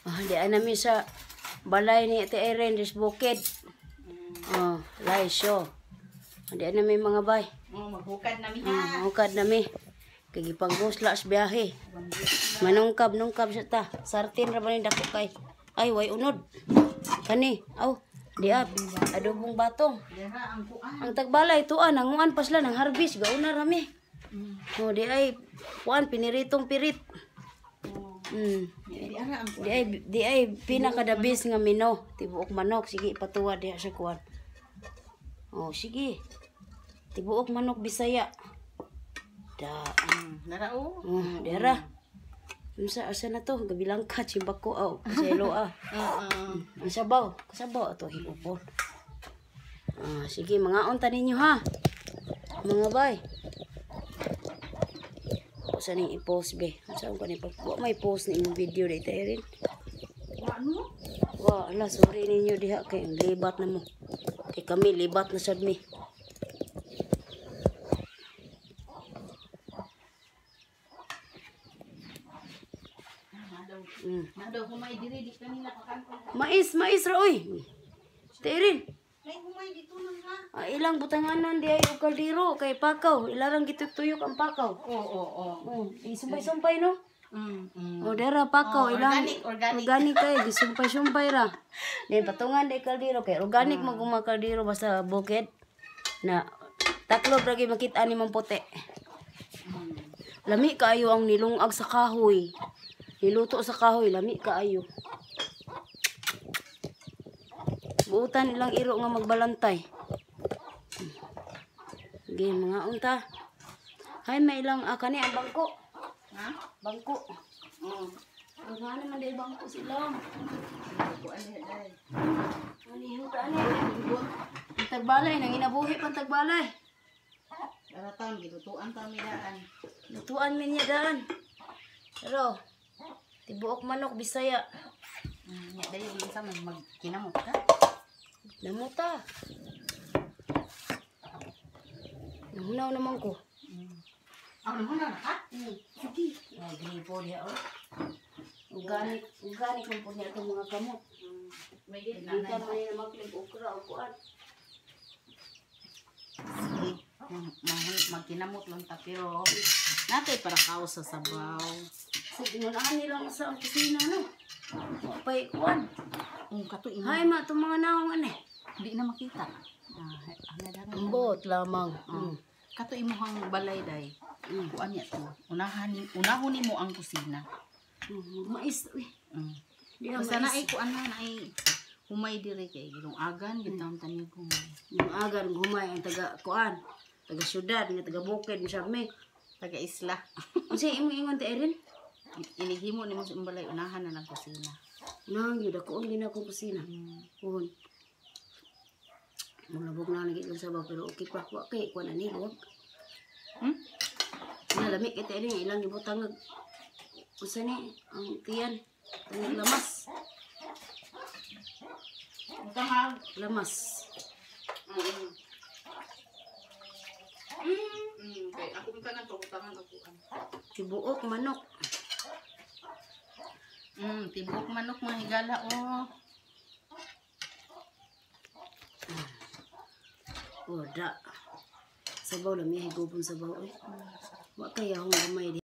Oh, di nami sa balay ni Ate Irene des bukid. Oh, live show. Di nami mga bay. Oh, maghukad nami ha. Hukad nami. Kay gipanggusla sa biyahe. Manungkab nungkab sa ta. Sartin ra ba ni dako kay. Ay, way unod. Kani, aw, di adobong batong. Dira ang kuan. Ang tagbalay tuan, nanguan pa sila ng harvest, gauna rami. Oh, di ay kuan piniritong pirit. Di ara ang kuan. Di ay pinaka the best nga mino, tibuok manok, sige ipatuwa diha sa kuan. Oh, sige. Tibuok manok Bisaya. Da. Nara oh. Oh, dira. Unsa asa na to? Gabilangka chimbako aw, selo ah. Oo. Ang sabaw, kasabaw ato hilupon. Ah, sige, mga unta ninyo ha. Mga bay. Usa ning i-post be. Unsa ko ni pag wa may post ni imong video dai Erin. Wa no? Wa, ala, sorry ninyo diha kay ang libat na mo. Kay kami libat na sad mi. Na daw humay diri di kanila kakanto. Mais, mais ra oy. Erin. May humay dito nang ha. Ah, ilang butanganan di ay og kaldero kay pakaw. Ilarang gituyok ang pakaw. Oo, oo, oo. Oh, isumpay-sumpay no. Mm. Oh, dera pakaw Oh, ilang organic, organic. Organic kay gisumpay-sumpay ra. Then patungan di kaldero kay organic man kung mga kaldero basta bukid na taklob ra gyud makita ni mong puti. Lami kaayo ang nilungag sa kahoy. Niluto sa kahoy, lami kaayo. Buutan ilang iro nga magbalantay. Sige, mga unta. Hay, may ilang kani ang bangko. Ha? Bangko. Mm. Ang nga naman di bangko sila. Kuan diha dai. Ano yung ani? Ang tagbalay, nanginabuhi pang tagbalay. Ara taon gilutuan ta mi daan. Lutuan mi niya daan. Pero, tibuok manok Bisaya. Nya dayon unsa man magkinamot ka? Namuta. Nahunaw naman ko. Aw, nahunaw na ka? Sige. Oh, gripo diha oh. Organic, organic man po niya itong mga kamot. May di Hindi nanay. ka man nila maklig okra o kuan. Sige. Magkinamot lang ta pero natay para kaos sa sabaw. Sa ingunahan nila sa ang kusina no. Pay kuan. Ang kato imo. Hay ma itong mga naong ane. Di na makita. Ah, ang Ambot lamang. Kato imuhang balay day. Mm. Kuan niya to. Unahan unahon nimo ang kusina. Mais. Uy. Di na Basta mais. naay kuan na naay humay dire kay gilong-agan gitawon tanyag humay. Yung agar humay ang taga kuan. Taga syudad nga taga bukid mo mi. Taga isla. Unsa imong ingon ti Erin? Inighimo nimo sa imong balay unahan na lang kusina. Unahan gyud ako ang ginakong kusina. Uhon. Mulabog na lagi lang sabaw pero okay pa wa kay kuan ani luwag. Na lami kay Erin ilang gibutang unsa ni ang tiyan tangag lamas. Utang Lamas. Kay ako man tanan pagutangan ako. Tibuok manok. Tibuok manok mga higala oh. Oh, da. Sabaw lami higupon sabaw oy. Wa kay ahong gamay.